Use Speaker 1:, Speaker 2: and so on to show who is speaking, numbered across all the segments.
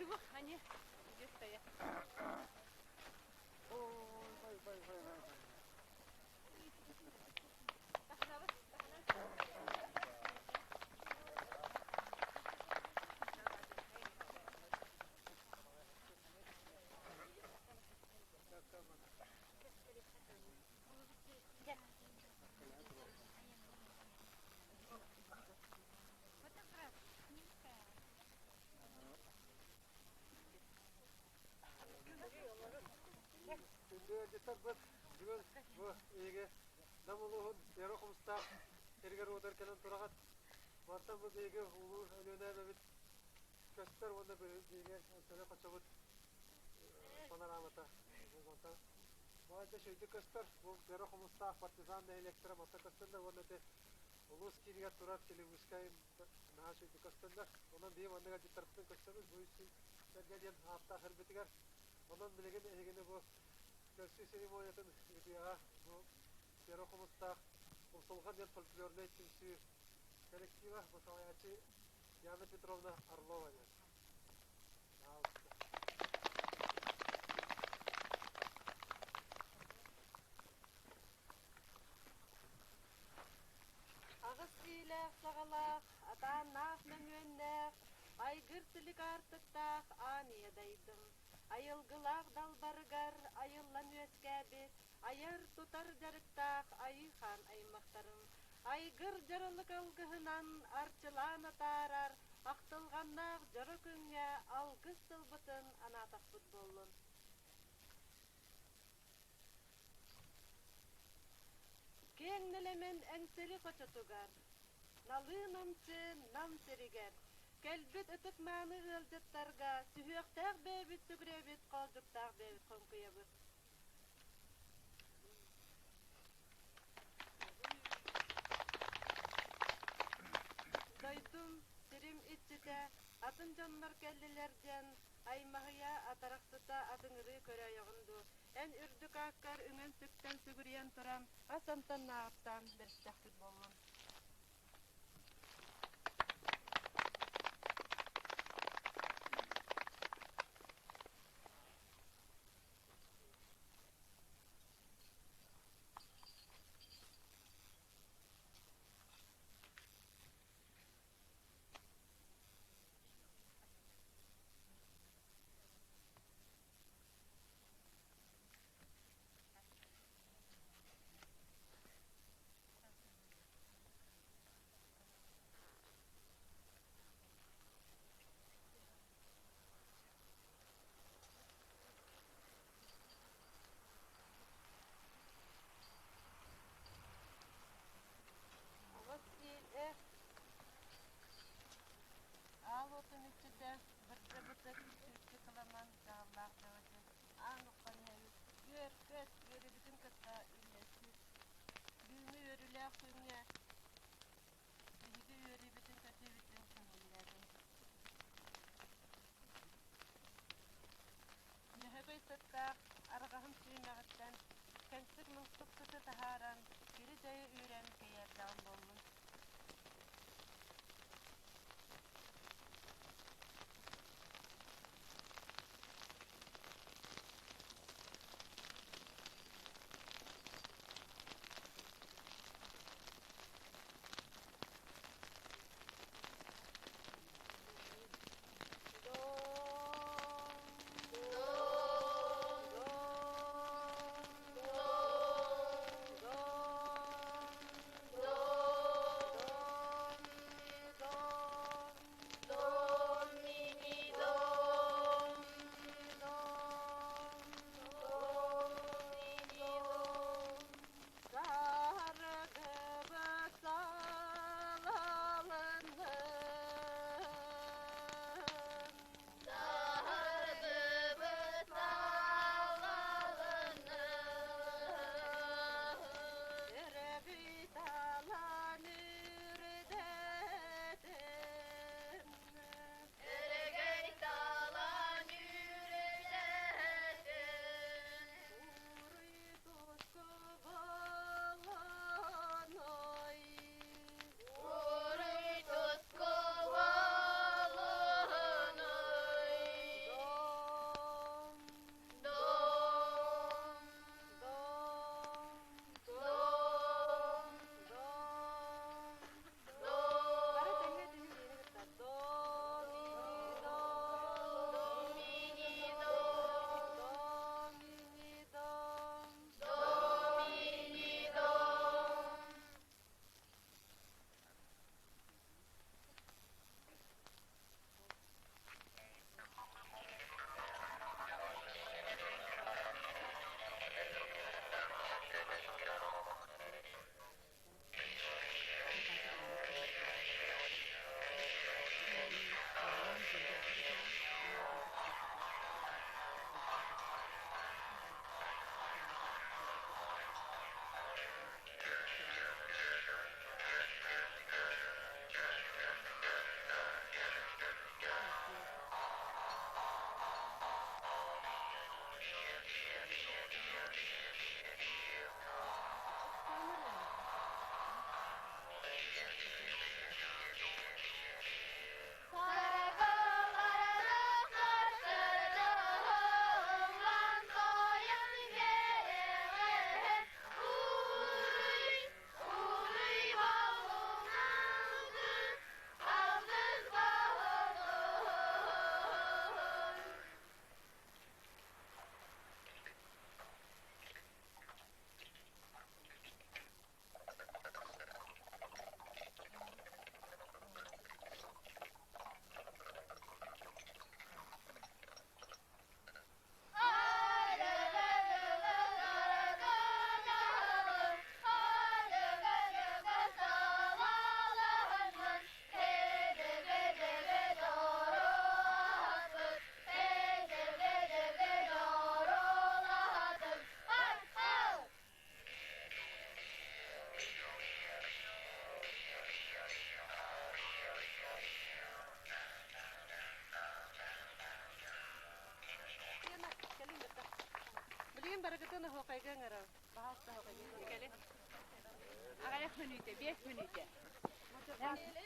Speaker 1: Двух они здесь стоят.
Speaker 2: Ой, бай, бай, бай, бай. Күндү ыалдьыттарбыт, бүгүн бу эһиги Нам улууһун Эро Хомустаах сиригэр-уотугар кэлэн тураҕыт. Мантан бу биһиги улуу Өлүөнэ эбэбит көстөр уонна биһиги Өлсөлө хочобут панорамата. Бу мантан балайда үчүгэйдик көстөр. Бу Эро Хомустаах партизан нэһилиэктэрэ мантан көстөллөр уонна ити улуус киинигэр турар телевышка наһаа үчүгэйдик көстөллөр. Онон биһиги маннык ыалдьыттарбытын көрсөбүт. Бу үс сэргэ диэн ааттаах сирбитигэр. Онон билигин эһигини бу көрсүү церемониятын ыытыаҕа бу Серо Хомустаах Умсулҕан диэн фольклорнай түмсүү коллектива, бу салайааччы Яна Петровна Орлова диэн.
Speaker 3: Аҕыс иилээх саҕалаах, атааннаах мөҥүөннээх, айгыр силик аартыктаах аан ийэ дайдым. Айылгылаах далбарыгар айыллан үөскээбит, айар-тутар дьарыктаах Айыы Хаан аймахтарым. Айгыр дьаралык алгыһынан арчылаан атаарар ахтылҕаннаах дьоро күҥҥэ алгыс тылбытын анаатахпыт буоллун. Киэҥ нэлэмэн Эҥсэли хочотугар, налыы намчы Нам сиригэр, кэлбит ытык-мааны ыалдьыттарга сүһүөхтээх бэйэбит сүгүрүйэбит, хоолдьуктаах бэйэбит хоҥкуйабыт. Дойдум, сирим иччитэ, атын дьоннор кэллилэр диэн аймаһыйа, атарахсыта атыҥырыы көрөөйөҕүн дуу, Эн үрдүк ааккар үҥэн-сүктэн сүгүрүйэн туран, ас амтаннааҕыттан бэрстэхпит буоллун. Оҕус иилэ Аал уотун иччитэ бырдьа-бытык сүүрчү кыламан дьаһаллаах дьаҕачы аан уххан иһэбит, үөр-көт үөрүүбүтүн кытта үллэстибит. Бүгүҥҥү үөрүүлээх күҥҥэ биһиги үөрүүбүтүн-көтүүбүтүн көҥүллээтин. Дьөһөгөй сыттаах арҕаһым сүүмэҕиттэн кэнсик муҥсук сыты таһааран, кири-дьайы үүрэн кэйээрдэҕим буоллун. Барыгытын оһуохайга ыҥырабыт. Баһаалыста оһуохайга.
Speaker 1: Кэлин. Аҕыйах мүнүүтэ, 5 мүнүүтэ. Здравствуйте!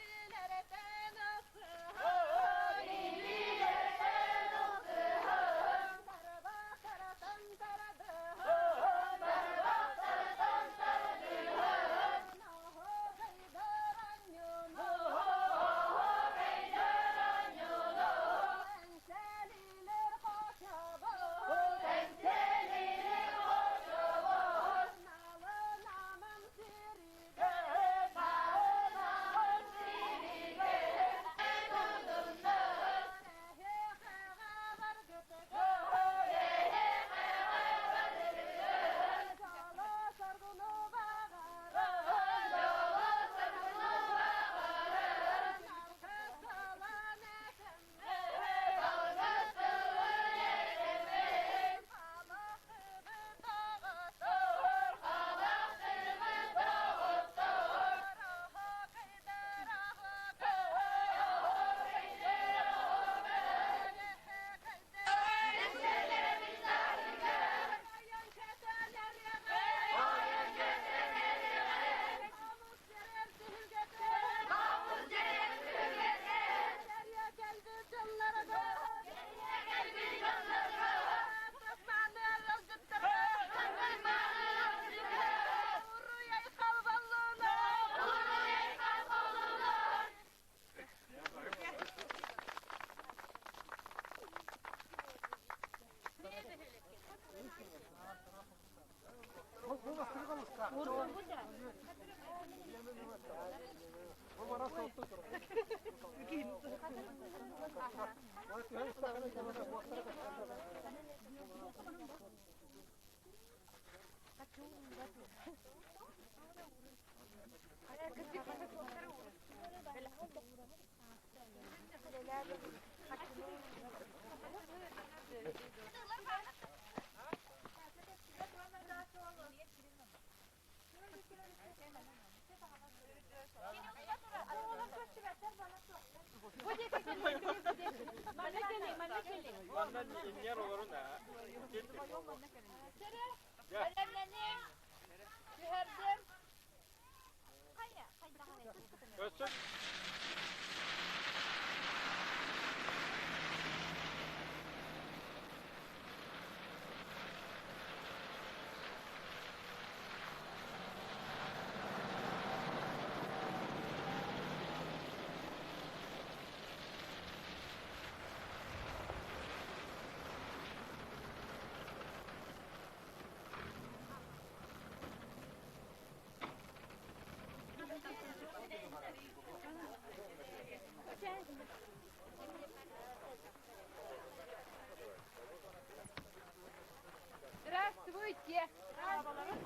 Speaker 1: Здравствуйте!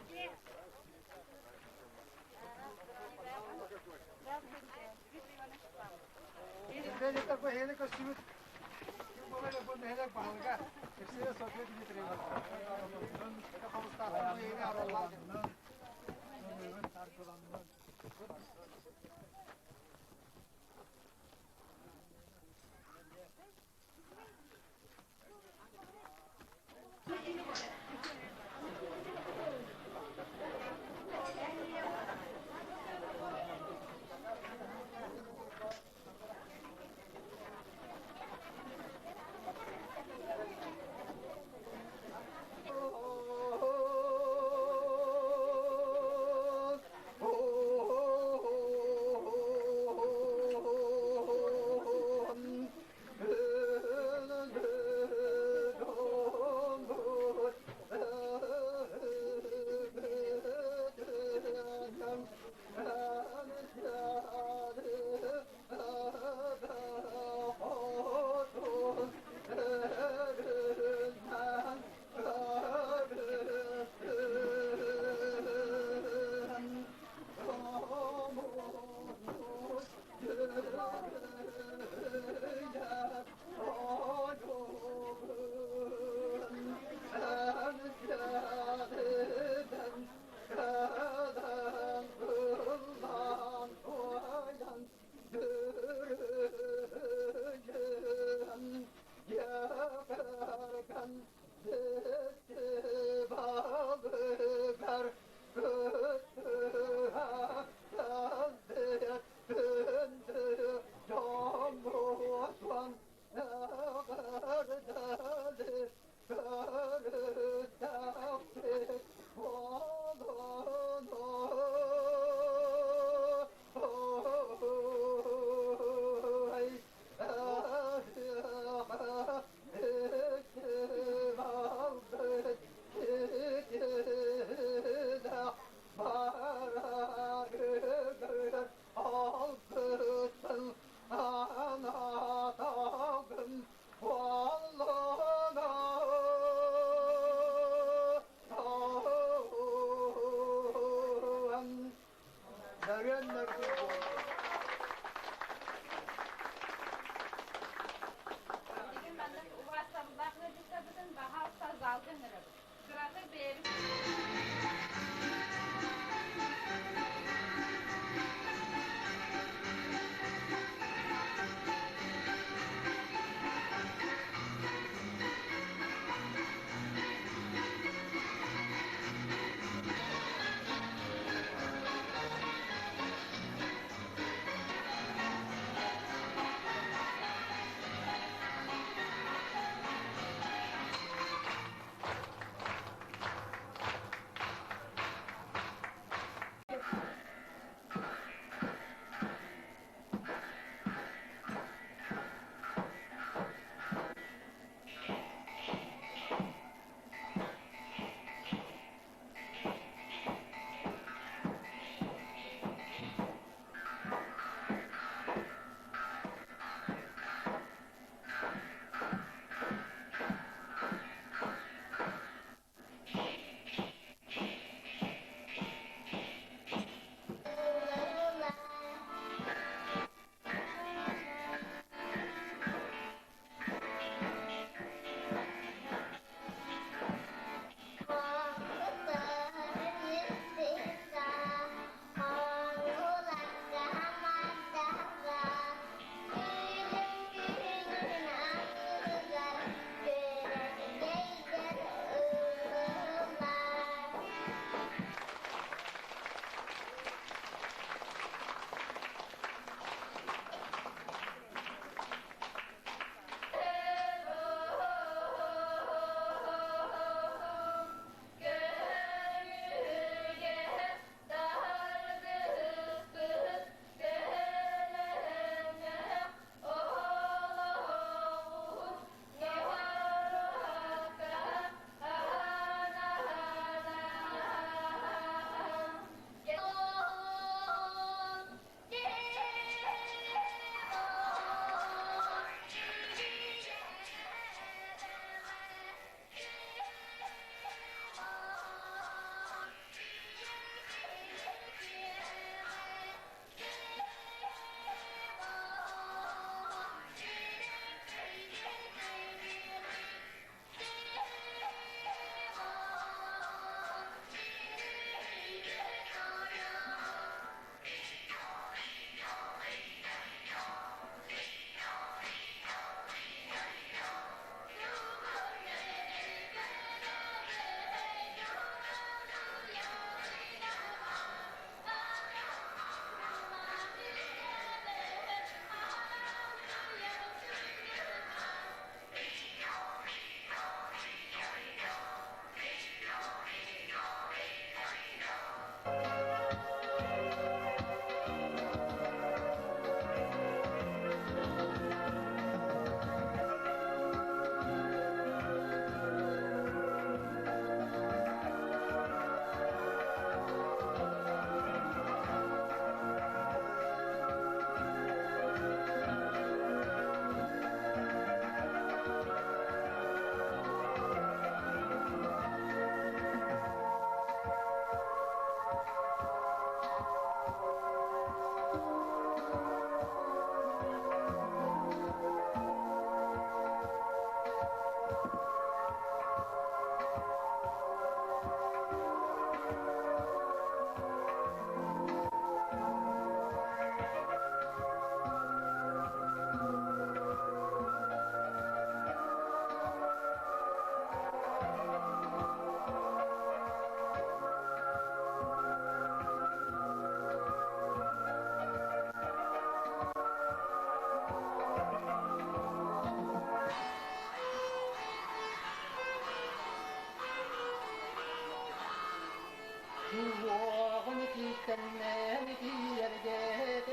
Speaker 4: Суоҕун итииттэннээн итиэргэтэн,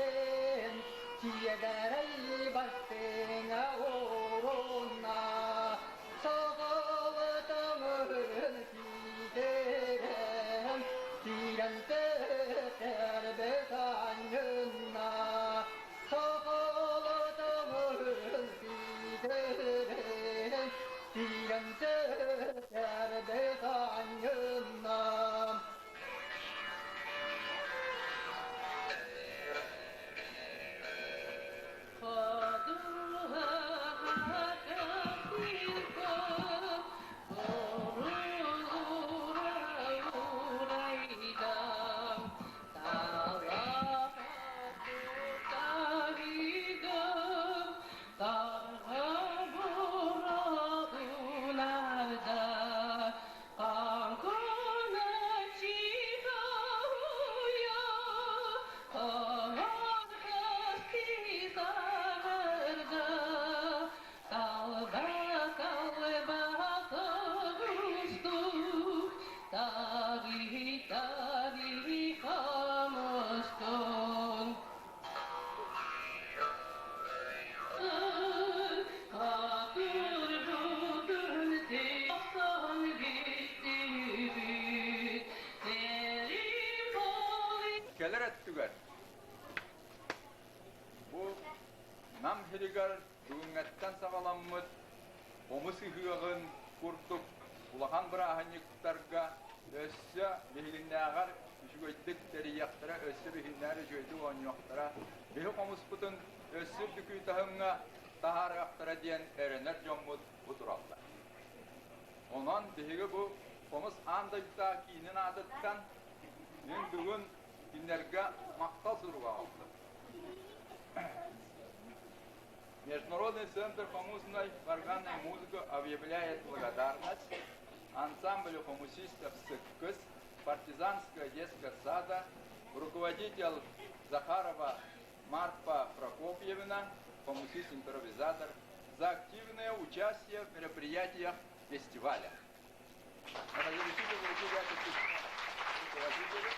Speaker 4: Сиэдэрэй бастыҥа оруонна, Саҕалатаҥын сиидэрэн, Сиирэн төттөрбөт анньынна, Саҕалатаҥын сиидэрэн, Сиирэн төттөрбөт анньынна.
Speaker 5: Кэлэр өттүгэр бу Нам сиригэр бүгүҥҥэттэн саҕаламмыт хомус ыһыаҕын курдук улахан бырааһынньыктарга өссө биһигиннээҕэр үчүгэйдик тэрийиэхтэрэ, өссө биһигиннээҕэр үчүгэйдик оонньуохтара. Биһи хомуспутун өссө үрдүкү таһымҥа таһаарыахтара диэн эрэнэр дьоммут бу тураллар. Онон биһиги бу хомус аан дойдутааҕы киинин аатыттан мин бүгүн кинилэргэ махтал суруга аҕаллым. Международный центр хомусной варганной музыки объявляет благодарность ансамблю хомусистов «Сыккыс», партизанского детского сада, руководитель Захарова Марфа Прокопьевна, хомусист-импровизатор, за активное участие в мероприятиях фестиваля. Разрешите вручить это письмо руководителю.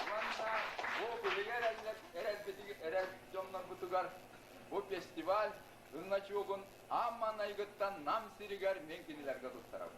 Speaker 5: Уонна бу билигэр эрэл дьоннорбутугар бу фестиваль ынначугун аан айгыттан Нам сиригэр мен кинилэргэ туттарабын.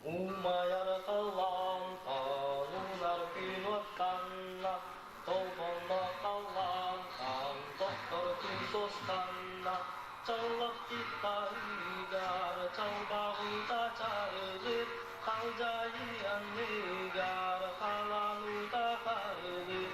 Speaker 4: Умайар халлаантан уунар күн уоттанна, Толбонно халлаантан тохтор күн суостанна, Чаллах титтаһыгар чалбаҕыта чарылыр, Халдьайы анныгар халан ута харылыр.